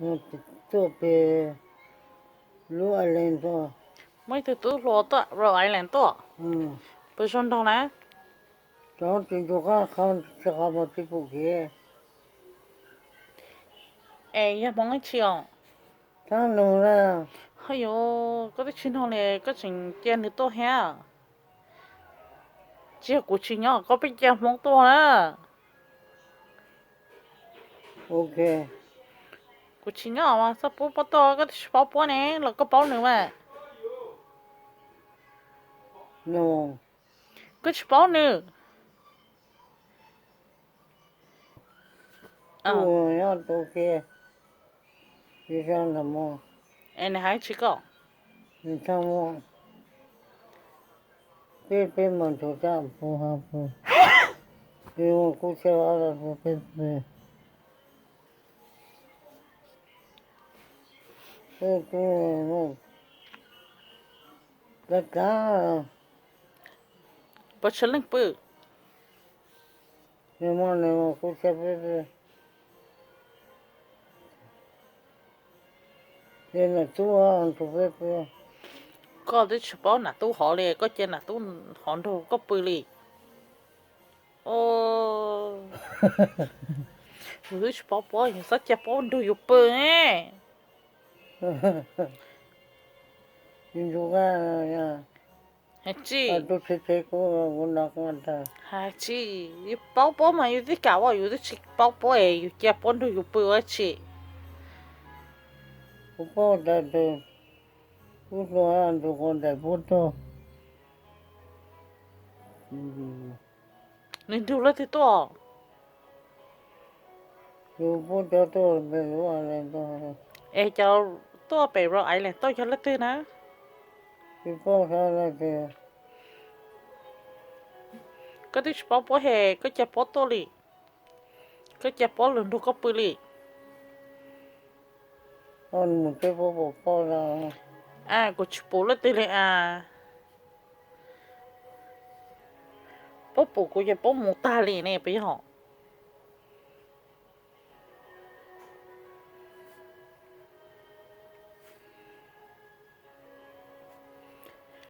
Tuaj pem Rhode Island tuaj. Muaj ib tug tub hluas tuaj Rhode Island tuaj. Puas zoo nraug na? Cov tsis ncu qab qhov tsis qhov muag tsis pum kev. Es yog Hmoob ib tsi os? Thaab Nug na. Hos yus, koj twb tsis nug li koj tseem cia nws tuaj thiab. Tsis yog kuv tsis nyob koj pheej cia Hmoob tuaj na. Kuv tsis nyob mas txhob pub puab tuaj, koj twb tsis paub puab ne los koj paub nws mas. Koj tsis paub nws. Es nws hais tsi koj? Peb, peb mas nrug caj pug ha pug, peb ua kub txhiab peb pw. Peb pw, peb kav. Puas tshuav leej pw? Nws mas nws ua kub txhiab peb pw. Ces nam tub nrug peb pw. Koj twb tsis paub nam tub hov li, koj cia nam tub hov nrug koj pw li. Yus twb tsis paub puab, yus txhob cia puab nrug yus pw ne. Hais tsi, hais tsi, yus paub puab mas yus twb kam ua, yus twb tsis paub puab es yus cia puab nrug yus pw ua tsi. Kuv paub tas tus tub hluas nrug quas nraim puab tuaj. Nws nrug leej twg tuaj? Yus puab cov tuaj pem Rhode Island tuaj. Es cov tuaj pem Rhode Island tuaj yog leej twg na? Tsis paub xyov leej twg. Koj twb tsis paub puab es koj cia puab tuaj li. Koj cia puab lug nrug koj pw li. Mus teb puab pum paub. Kuv tsis pum leej twg li as. Puab pum kuv ces puab mus tag li ne puas yog?